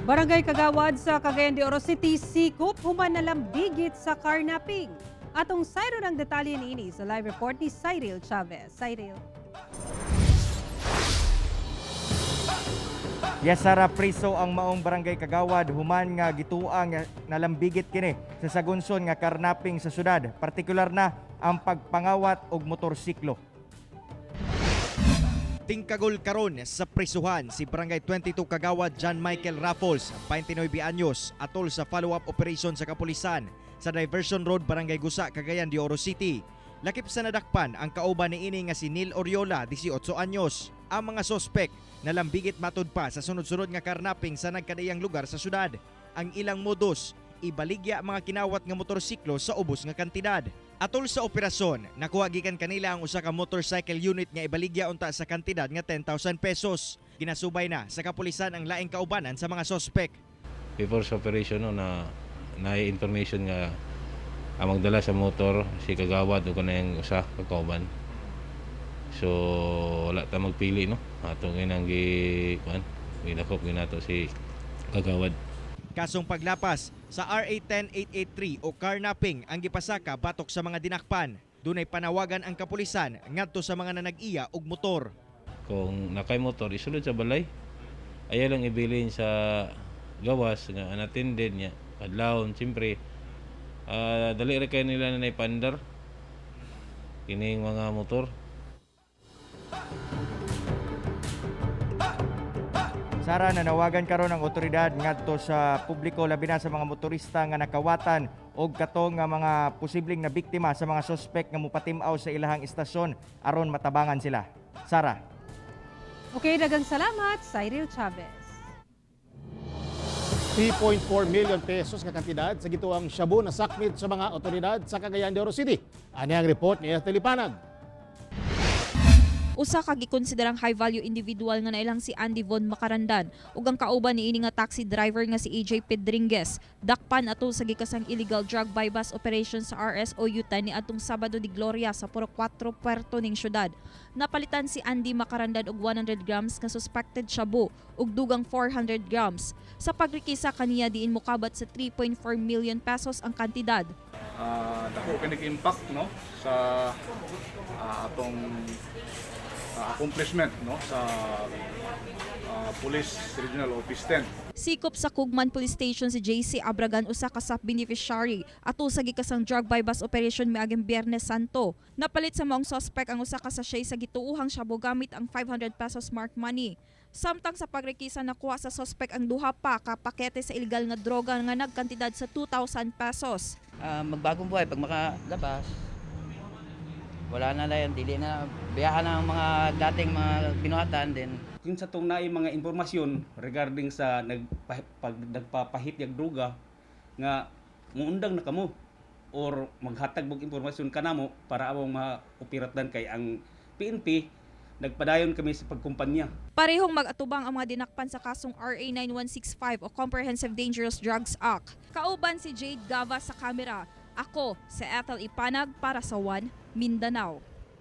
Barangay Kagawad sa Cagayan de Oro City, sikop human nalambigit sa carnapping. Atong sayro ng detalye niini sa live report ni Cyril Chavez. Cyril. Yes, Sara, priso ang maong barangay Kagawad human nga gituang nalambigit kini sa sagunson nga karnaping sa syudad, partikular na ang pagpangawat og motorsiklo. Tingkagol karon sa prisuhan si Barangay 22 Kagawad John Michael Raffles, 29 anyos, atol sa follow-up operation sa kapulisan sa Diversion Road, Barangay Gusa, Cagayan de Oro City. Lakip sa nadakpan ang kauban ni ini nga si Neil Oriola, 18 anyos. Ang mga sospek nalambigit matud pa sa sunod-sunod nga karnaping sa nagkadaiyang lugar sa syudad. Ang ilang modus, ibaligya mga kinawat nga motorsiklo sa ubos nga kantidad. Atol sa operasyon, nakuha gikan kanila ang usa ka motorcycle unit nga ibaligya unta sa kantidad nga 10,000 pesos. Ginasubay na sa kapulisan ang laing kaubanan sa mga sospek. Before sa operation, no, na na information nga ang magdala sa motor si kagawad o kanang usa ka kauban. So wala ta magpili, no, ato nang gi kuan, gidakop ginato si kagawad. Kasong paglapas sa RA 10883 o carnapping ang gipasaka batok sa mga dinakpan. Dunay panawagan ang kapulisan ngadto sa mga nanag-iya og motor. Kung nakay motor, isulod sa balay. Ayaw lang ibilin sa gawas nga unattended niya. Kadlawon siyempre, dali ra kay nila na naipandar kining mga motor. Sara, nanawagan karon ang otoridad ngadto sa publiko, labi na sa mga motorista nga nakawatan og kato nga mga posibleng na biktima sa mga sospek nga mopatim-aw sa ilahang istasyon aron matabangan sila. Sara. Okay, daghang salamat, Cyril Chavez. 3.4 million pesos nga kantidad sa gituang shabu na sakmit sa mga otoridad sa Cagayan de Oro City. Ani ang report ni Ethel Lipanag. Usa ka gikonsiderang high value individual nga nailang si Andy Von Makarandan ug ang kauban niini nga taxi driver nga si AJ Pedringuez dakpan atol sa gikasang illegal drug buy bust operation sa RSOU 10 niadtong Sabado de Gloria sa Puro 4 Puerto ning syudad. Napalitan si Andy Makarandan og 100 grams nga suspected shabu ug dugang 400 grams. Sa pagrekisa kaniya, diin mokabat sa 3.4 million pesos ang kantidad. Dako kini impact, no, sa atong accomplishment, no, sa Police Regional Office 10. Sikop sa Kugman Police Station si JC Abragan, usa ka SAP beneficiary atol sa gikasang drug buy bust operation miaging Biyernes Santo. Napalit sa maong suspect ang usa ka sachet sa gituohang shabu gamit ang 500 pesos mark money. Samtang sa pagrekisa, nakuha sa suspect ang duha pa ka pakete sa ilegal nga droga nga nagkantidad sa 2,000 pesos. Magbagong buhay pag makalabas. Wala na na yan, dili na biyahan ang mga dating mga binuhatan din. Kung sa tong naay mga impormasyon regarding sa pag nagpapahit yag droga nga muundang na kamo or maghatag og impormasyon kanamo para among maoperatan, kay ang PNP nagpadayon kami sa pagkumpanya. Parehong mag-atubang ang mga dinakpan sa kasong RA 9165 o Comprehensive Dangerous Drugs Act. Kauban si Jade Gava sa kamera. Ako, si Ethel Ipanag para sa One Mindanao.